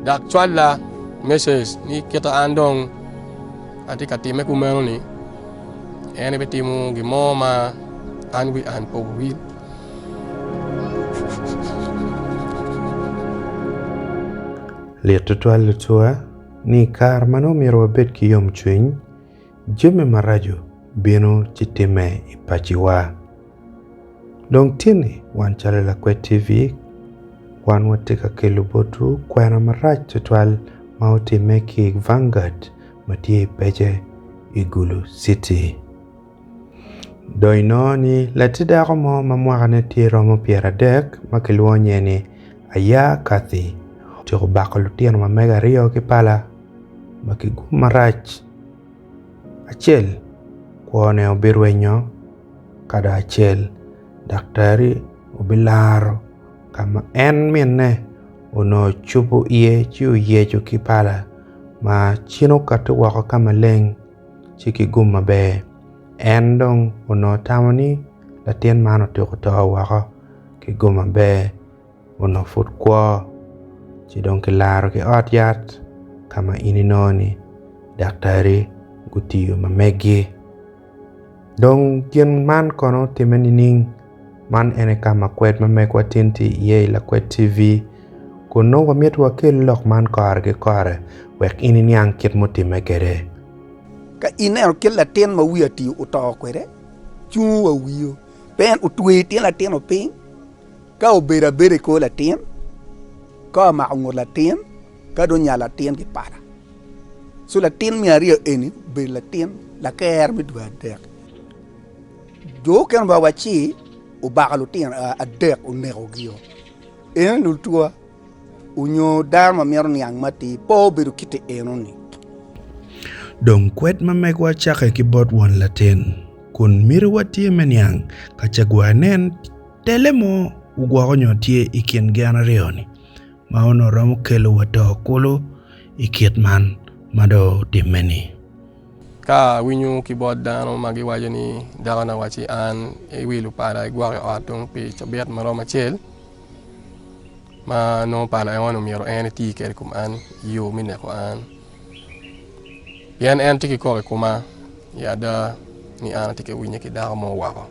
Dok cwalla message ni kita an dong atye ka timme kumeno ni en ebitimo gin mo ma an wi an pe owil. Lit tutwal lutuwa ni i kare ma nongo myero wabed ki yomcwiny, jami maraco bino ci timme i paciwa. Dong tin-ni wan calo Lakwed TV, wan watye ka kelo botwu kwena marac tutwal ma otimme ki i Vanguard ma tye i Pece i Gulu City. Dong inongo ni latin dako mo ma mwakane tye romo pyeradek ma kilwongo nyinge ni Aya Cathy otyeko bako lutino ma mege aryo ki pala ma kigum marac acel kwone obirwenyo ka dong acel daktari obilaro ka ma en minne onongo ocubo iye ci oyeco ki pala ma cen okati woko ka maleng ci ki gum maber en dong onongo tamo ni latin man otyeko to woko ki gum maber onongo pud kwo ci dong kilaro ki ot yat ka ma in inongo ni daktari gutiyo ma megi. Dong gin man kono otimme nining? Man ene ka ma kwed ma megwa tin tye iye i Lakwed TV, kun nongo wamito wakel lok man kore ki kore wek in iniang kit mutimme kwede. Ka ineno kit latin ma wiye atiyo oto kwede, cungo wa wiyo, pien otweyo tyen latin-nu piny, ka obedo abeda i kor latin, ka omako ngut latin, ka dong onyalo latin ki pala. Co latin me aryo eni obedo latin laker me dwe adek. Jo okene bene wacci obako lutino adek onekogio. Eno ni lutwa onyo dano ma mito niang matir pe obedo kite enoni. Dong kwed ma megwa cakke ki bot won latin, kun mitiwa tye me niang ka ce gwok inen tele mo ogwoko nyo tye i kin gin aryo-ni. ma onongo romo kelo wa to kulu i kit man ma dong otimme-ni. Ka awinyo ki bot dano ma giwaco ni dakona wacci an iwilo pala igwoko i ot dong pi cabit ma romo acel, ma nongo pala enoni myero en eti kwede i kom an i yo me neko an. Pien en tye ki koko i koma i ada ni an atye ka winye ki dako mo woko.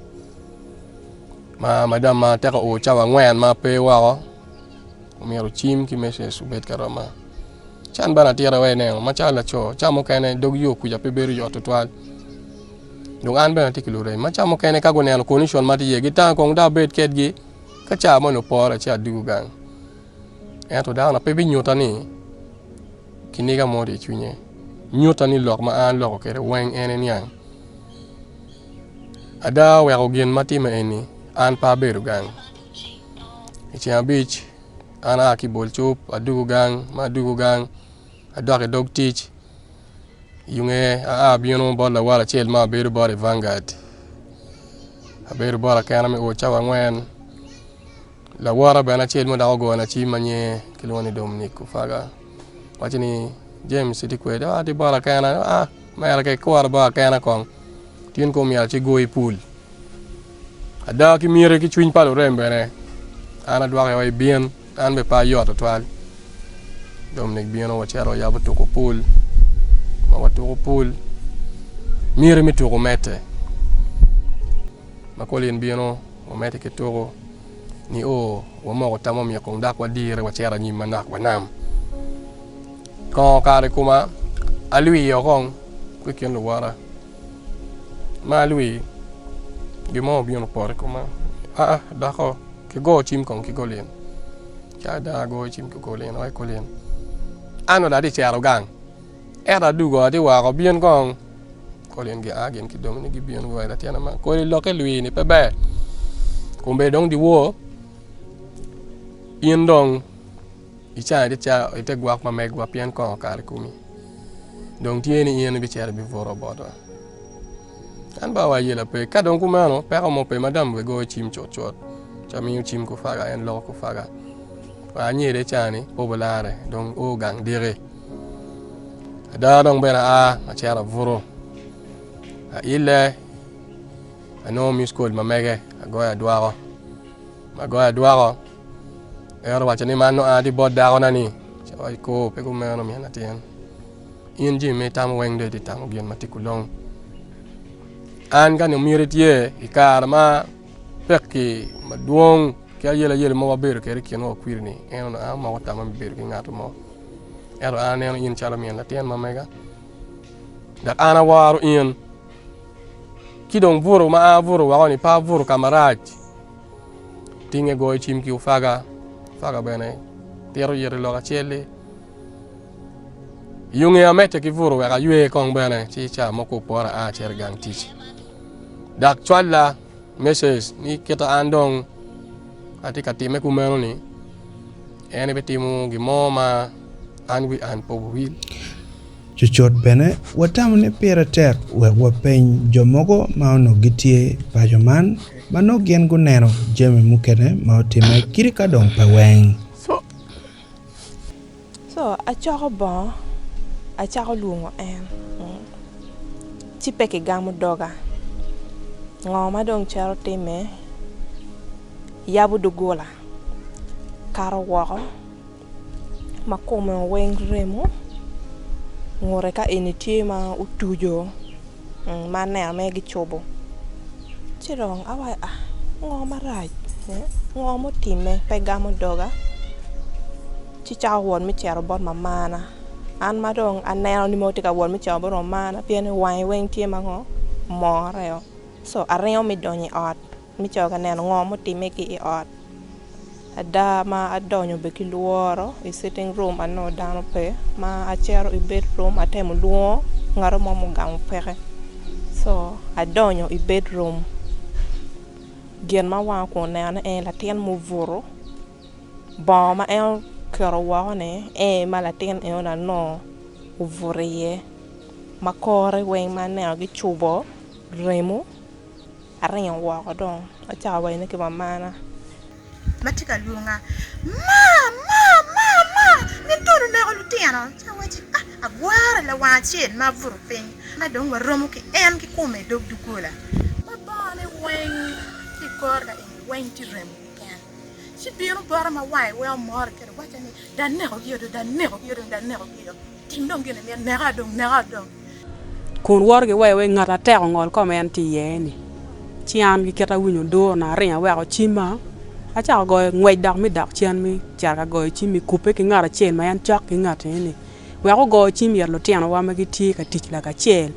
Ma madam ma teko oo cawa angwen ma pe woko Omyero cim ki message obed ka roma. Can bene atira wa ineno macalo laco ca mukene dog yo kuca pe bedo yot tutwal. Dong an bene atye ki lurem ma ca mukene ka guneno condition ma atye iye gitanga kong dok abed kedgi ka ca moni opore ci adugo gang. Ento dakona pe binyuta ni kiniga mo tye i cwinye. Nyuta ni lok ma an aloko kwede weng en eniang. Ada oweko gin ma timme eni an pe abedo gang. I ceng abic an aa ki i bol cup adwogo gang ma adwogo gang adok i dog tic i nge aa abino bot lawal acel ma abedo bote i Vanguard abedo bote kena me o cawa angwen lawota bene acel mo dok ogona cim ma nyinge kilwongo ni Dominic Ofaga waco ni James itye kwede atye bota kena aa mere ka ikura bota kena kong tin kong myero acigoyi pul. Ada ki miti ki cwiny pa lurem bene an adwoke wa ibin an bene pe ayot tutwal Dominic bino wacito wayabo tuko pul ma watuko pul miti me tuko medde ma Colin bino wamedde ki tuko nio wamoko tamwa myero kong dok wadire wacit anyim manok wanam kongo kare i koma alwiyo kong ki i kin luwota. Ma alwi gin mo obino opoto i koma aa dako kigo cim kong ki Colin ci ada agoyo cim ki Colin awaci Colin an dong atye cito gang ento adugo atye woko bin kong Colin gia gin ki Dominic gibino guwaco latin ma kodi lokke lwi ni pe ber kombeddi dong dyewor in dong Icango ite gwok ma megwa pien kongo okato i komi. Dong tye ni in ibicito ibibuto botwa. An ba wa ayela pe. Ka dong kumeno, peko mo pe. Madam bene goyo cim cutcut. Ca miyo cim kufaga, en loko kufaga. Wa anyede cani, pe obilare. Dong o gang diki. Ada dong bene aa, acito abuto. Aile, anongo miss call ma mege, agoyo adwoko. Agoyo adwoko. En owaco ni man nongo an atye bot dakona ni. Awaco kor pe kumeno min latin. In jami ma itamo weng dong itye tamo gin ma tye kulong. An ka nongo miti tye i kare ma pekki madwong ki ayelayela mo wabedo kwede i kinwa okwiri-ni, en onongo an amoko tamma me bedo ki ngat mo. Ento an aneno in calo min latin ma mega, dok an aworo in. Ci dong buto ma an abuto woko-ni pe abuto ka marac. Tinge goyo cim ki ofaga, ofaga bene tito ite lok acel-li. Yo nge amedde ki buto wek aywe kong bene ci ca mo ka opore aa acito i gang tic. Dok cwalla message ni kita an dong atye ka timme kumeno ni en ebitimo gin mo ma an wi an pe owil. Cucut bene watamo ni pire tek wek wapeny jo mogo ma onongo gitye i paco man ma nongo gin guneno jami mukene ma otimme kadi ka dong pe weng. Co acoko bongo acako lwongo en ci pe kigamo doga ngo ma dong cito timme yabo doggola kato woko ma kome weng remo ngute ka eni tye ma otuco ma aneno mere gicubo ci dong awaco a ngo marac ngo mutimme pe gamo doga ci cako wot me cito bot mamana an ma dong aneno ni mogo tye ka wot me cito bot mamana pien ni wange weng tye ma ngo omoreo co aringo me donyo i ot me cito ka neno ngo mutimme ki i ot. Ada ma adonyo bene ki lworo i sitting room anongo dano pe ma acito i bed room atemo lwongo ngat mo mugamo peke co adonyo i bed room gin ma wanga okwongo nenone en latin mubuto bongo ma en oketo woko ni en ma latin enoni anongo obuto iye ma kore weng ma aneno gicubo remo. Aringo woko dong, acako wacone ki mamana. Ma tye ka lwonga, Maa! Maa! Maa! Maa! Gin twon oneko lutino! Ci awacci, Ah! Agware lawang acel ma abuto piny, ma dong waromo ki en kikome i dog doggola. Ma bongone weng ki i kore ka eni weng tye remo keken. Ci bino bota ma wange weng omore kwede wacca ni, Dong anekogi do, dong anekogi do, dong anekogi do. Tim dong gin imito, neka dong, neka dong. Kun woto ki weyo wai ngat atek ongol kome en tye iye ni, ci an ki kit awinyo durona aringo aweko cimma, acako goyo ngwec dok me dok cen me cito ka goyo cim i kubbe ki ngat acel ma en cok ki ngat eni wek ogo cim it lutinowa ma gitye ka tic lakacel.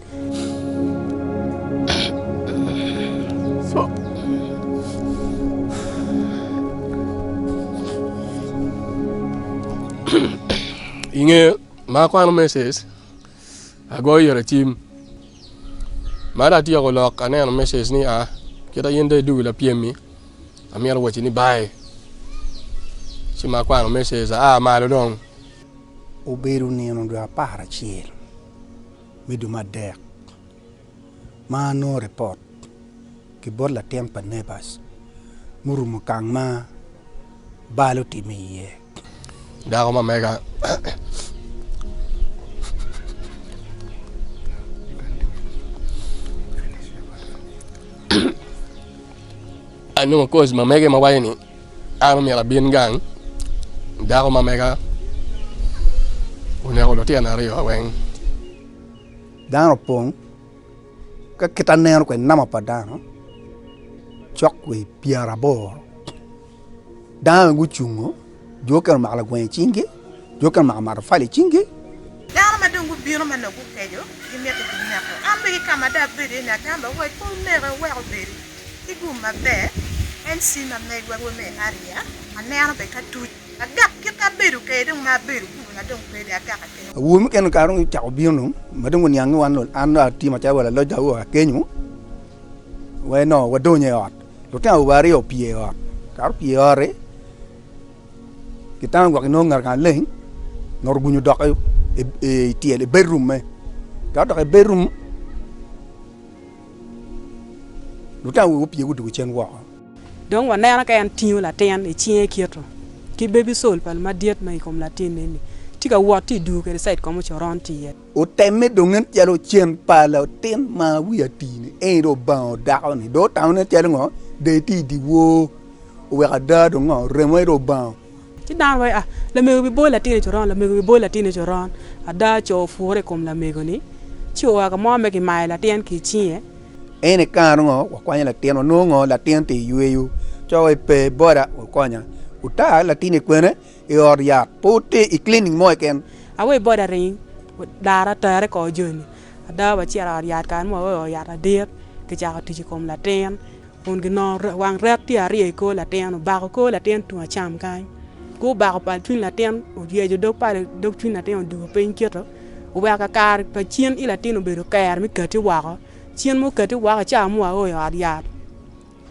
I nge ma akwano message Agoyo ire cim ma dong atyeko lok aneno message ni a kita in dong idwogo lapyem-mi amito wacci ni bai ci ma akwano message aa malo dong. Obedo nino dwe aparacel me dwe me adek ma anongo ripot ki bot latin pa neighbors murumo kang ma bal otimme iye. Dako ma mega anongo koc ma mege ma waco ni an omyero abin gang dako ma mega oneko lutino aryo weng. Dano opong ka kit aneno kwede namba pa dano cok wa i pyeraboro. Dano gucungo, jo mukene omako lagweng i cinggi, jo mukene omako matafali i cinggi. Dano ma dong gubino ma nongo gukeco, gimito gineko. An bene ki ka ma dong abedo iye-ni agamba waci, Pe wuneke, wuwek obedi ki gum maber. MC ma megwa rwom me area, aneno bene ka tuc, agak kit abedo kwede dong ma abedo kulu na dong pe dong agak akenyo. Awobe mukene kare dong ocako bino dong ma dong guniang ni wan an dong atye macalo wa laloc dong awobe akenyo wai nongo wadonyo i ot. Lutino awobe aryo opye i ot, kare opye i ot-ti, kitamo gwok inongo ngat ka maleng, ngat ogunyo odok i tyelo i bedroom-me, kare odok i bedroom, lutino awobe gupye gudwogo cen woko. Dong waneno ka en tingo latin i cinge kito ki baby sol pa madit ma i kom latinne-ni tye ka wot tye i dur kwede cide koma coron tye iye. Otemme dong nen calo cen pa latin ma wiye ati-ni en dong obango dako-ni dong otamo nen calo ngo dong etye i dyewor oweko ada dong ngo remo aye dong obango. Ci dano waco ah lamego bibolo latin i coron, lamego bibolo latin i coron. Ada co opure i kom lamego-ni ci oa ka mo me kimayo latin ki i cinge. En i kare ngo wakwanyo latin wanongo ngo latin tye i yweyo co wa pe boda wukonya wutar latin-ni kwene i ot yat pe wuter i clinic mo keken. Awe boda ring dara tere kor joni ada wacito i ot yat kare mo wao i ot yat ladit kicako tic i kom latin kun ginongo wang ret tye aryo i kor latin obako kor latin tung acam kany gubako pal cwiny latin oyeco dog pala dog cwiny latin odwogo piny kito oweko kakare pa cin i latin obedo ker me kati woko cin ma okati woko i cawa ma wao i ot yat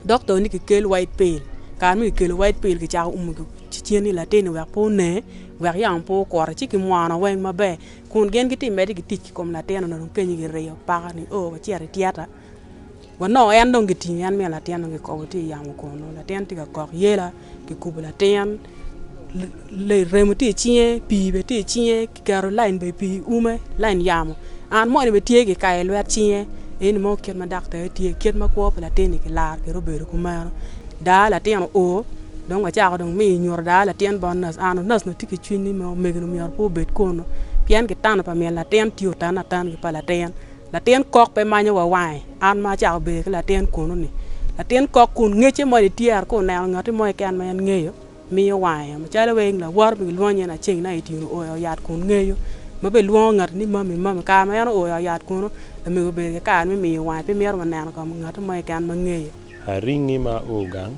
Dokto ni kikel white pill, kare ma kikelo white pill kicako umo cen i latin-ni wek pe one, wek yamo pe okute ci kimwono weng maber kun gin gitye medde ki tic i kom latin onongo dong kenyo giriyo paka ni o wacito i tyeta wanongo en dong gitingo en min latin dong kikobo tye i yamo kunu latin tye ka kok yela kikubo latin Remo tye i cinge, pii bene tye i cinge, kiketo lain bene pii i ume, lain yamo. An moni bene tye kikayo i lwet cinge, eni mo kit ma daktar tye, kit ma kwo pa latin-ni kilaro kwede obedo kumeno. Daa latin oo, dong wacako dong miyo nyuto daa latin bot nac, an nac onongo tye ki cwiny ni omegini myero pe obed kunu pien kitanda pa min latin tye otene atena ki pa latin. Latin kok pe manyo wa wange, an ma acako bedo ki latin kunu-ni. Latin kok kun ngecce moni tye ento ka oneno ngati mo keken ma en ngeyo, miyo wange macalo weng lawote ma gilwongo nyinge Aceng ni Aitino oo i ot yat kun ngeyo ma bene lwongo ngati ni mami mami kare ma en oo i ot yat kunu lamego obedo ki kare me miyo wange pe mito wa neno ka ngati mo keken ma ngeye. Aringi ma ao gang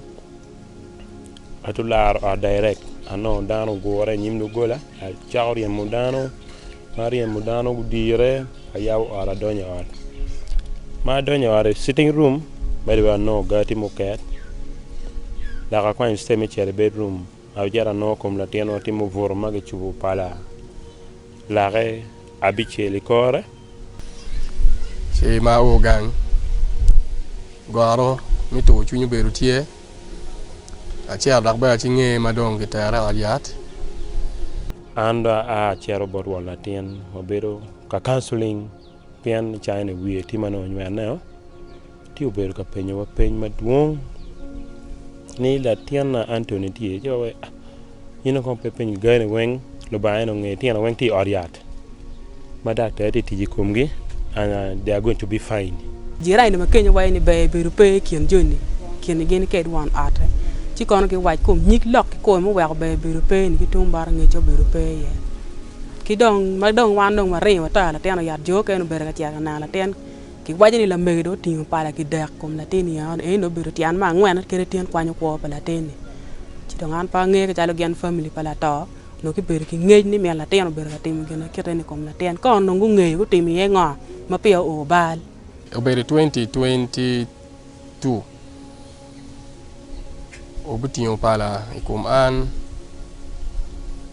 atularo ot direct anongo dano ogure i nyim doggola acako ryemo dano ma aryemo dano gudire ayabo ot adonyo i ot ma adonyo i ot i sitting room by the way anongo gati muket dok akwanyo citep me cito i bed room acito anongo kom latinwa tye mubuto ma kicubo pala lake abicel i kore. Ci ma ao gang goro me tur cwiny obedo tye acito dok bene ci nge ma dong kitere i ot yat. An dong aa acito bot won latin wabedo ka counseling pien cawa eni wiye tye ma nongo onywene tye obedo ka penyowa peny madwong ni latinna Anthony tye ci wawaco in kong pe ipenyo gani weng Lubanga en ongeyo litino weng tye i ot yat ma daktar tye ka tic i komgi and they are going to be fine. Jirani ma kenyo waco ni ber bedo pe i kin joni kin gin ked won otte ci kono giwac kom nyig lok kikome muweko ber bedo pe ni ki tung bot angecca obedo pe iye ki dong ma dong wan dong waringo watero latin oyat jo okene obedo ka cito ka neno latin Kiwaco ni lamege dong otingo pala kidek i kom latin i ot eni dong obedo tyen me angwene kadi tyen kwanyo kwo pa latin-ni. Ci dong an pe angeyo calo gin famili pa lato onongo gibedo ki ngec ni min latin obedo ka timo gin ma kite ni i kom latin ka onongo gungeyo gutimo iye ngo ma peya oo bal. Obedo 2022 obitingo pala i kom an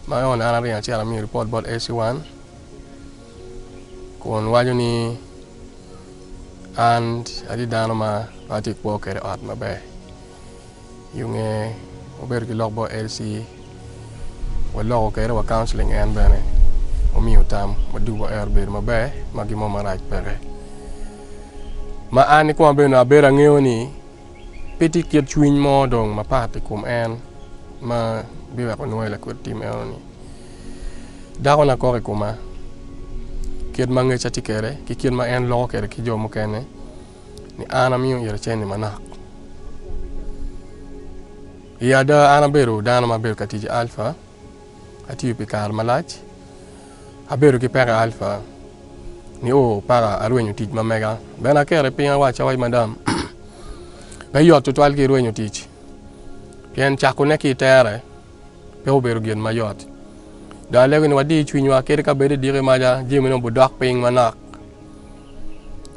ma onongo an aringo acito amiyo ripot bot LC1 kun waco ni An atye dano ma atye ka kwo kwede i ot maber yo nge wabedo ki lok bot LC waloko kwede wa counseling en bene omiyo tam wadwogo ero obedo maber ma gin mo marac peke ma an kikoma bene abedo angeyo ni pe tye kit cwiny mo dong mapat i kom en ma biweko nwoyo lakwed tim enoni. Dakona kok i koma kit ma ngecca tye kwede ki kit ma en loko kwede ki jo mukene ni an amiyo ite cente manok. I ada an abedo dano ma abedo ka tic i Alpha, atiyo pi kare malac, abedo ki peko i Alpha nio paka arwenyo tic ma mega bene aketo piny awacci awaci madam pe yot tutwal ki rwenyo tic pien cakone ki itere pe obedo gin mayot. Dong alego ni wadi cwinywa kadi ka bedo idiki maca jamine obidok piny manok.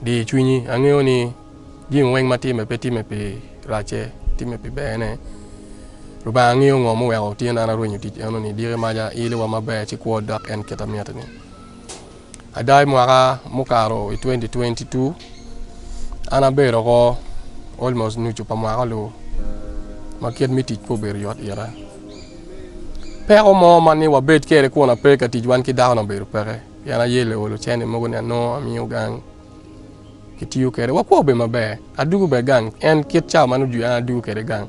Di cwinyi. Angeyo ni jami weng ma timme pe timme pi racce, timme pi berne. Lubanga ngeyo ngo muweko tyen an arwenyo tic eno-ni diki maca iliwa maber ci kwo dok en kit amiti-ni. Ada i mwaka mukato i 2022 an abedo oko almost nucu pa mwaka olu ma kit me tic pe obedo yot ira. Peko mo ma ni wabed kwede kun ape ka tic wan ki dakona obedo peke pien ayelle olo cente mogo ni anongo amiyo gang kitiyo kwede wakwo bene maber adwogo bene gang en kit cawa ma nongo jwi an adwogo kwede gang.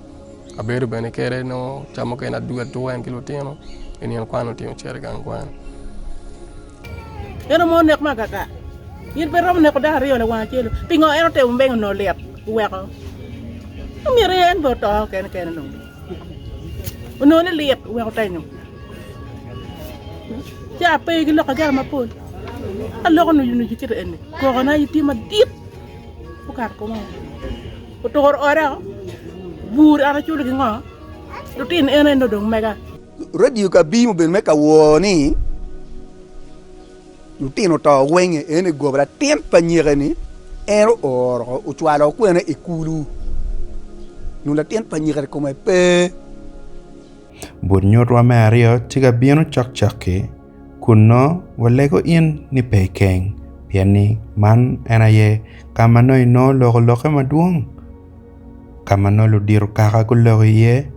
Abedo bene kede nongo ca mukene adwogo adwoga en ki lutino i nino kwan lutino cito i gang kwan. En omo nek ma akaka. In pe iromo neko dano aryo lawang acel. Pingo en otemo mbengo onongo lit oweko omyero en bene oto kene kene dong. Onongo ni lit oweko otenyo. Ci ape ki lok agera mapol. Aloko nucu nucu kite eni. Kokona aye tye madit okato koma. Oturo ode o. Bur an aculo ki ngo? Lutino en aye dong mega. Radio ka bim obedo me ka wor ni lutino oto wenge en i goba latin pa nyeke ni en ooro ocwalo kwene i kulu nyo latin pa nyeke kome pe. But nyutwa me aryo tye ka bino cokcok-ki, kun nongo walego in ni pe ikeng, pien ni man en aye ka ma nongo inongo loko lokke madwong, ka ma nongo ludito kaka guloko iye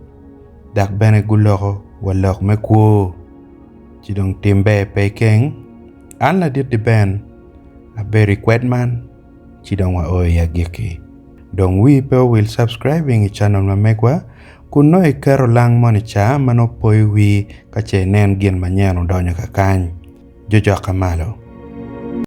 dok bene guloko wa lok me kwo. Ci dong tim ber pe ikeng. An ladit-ti Ben, abedo i kwed man. ci dong wao i agikki. Dong wii pe owil subscribing i channel ma megwa kun nongo iketo lang moni ca ma nongo poyo wii ka ce inen gin manyen odonyo kakany. Jojoka malo.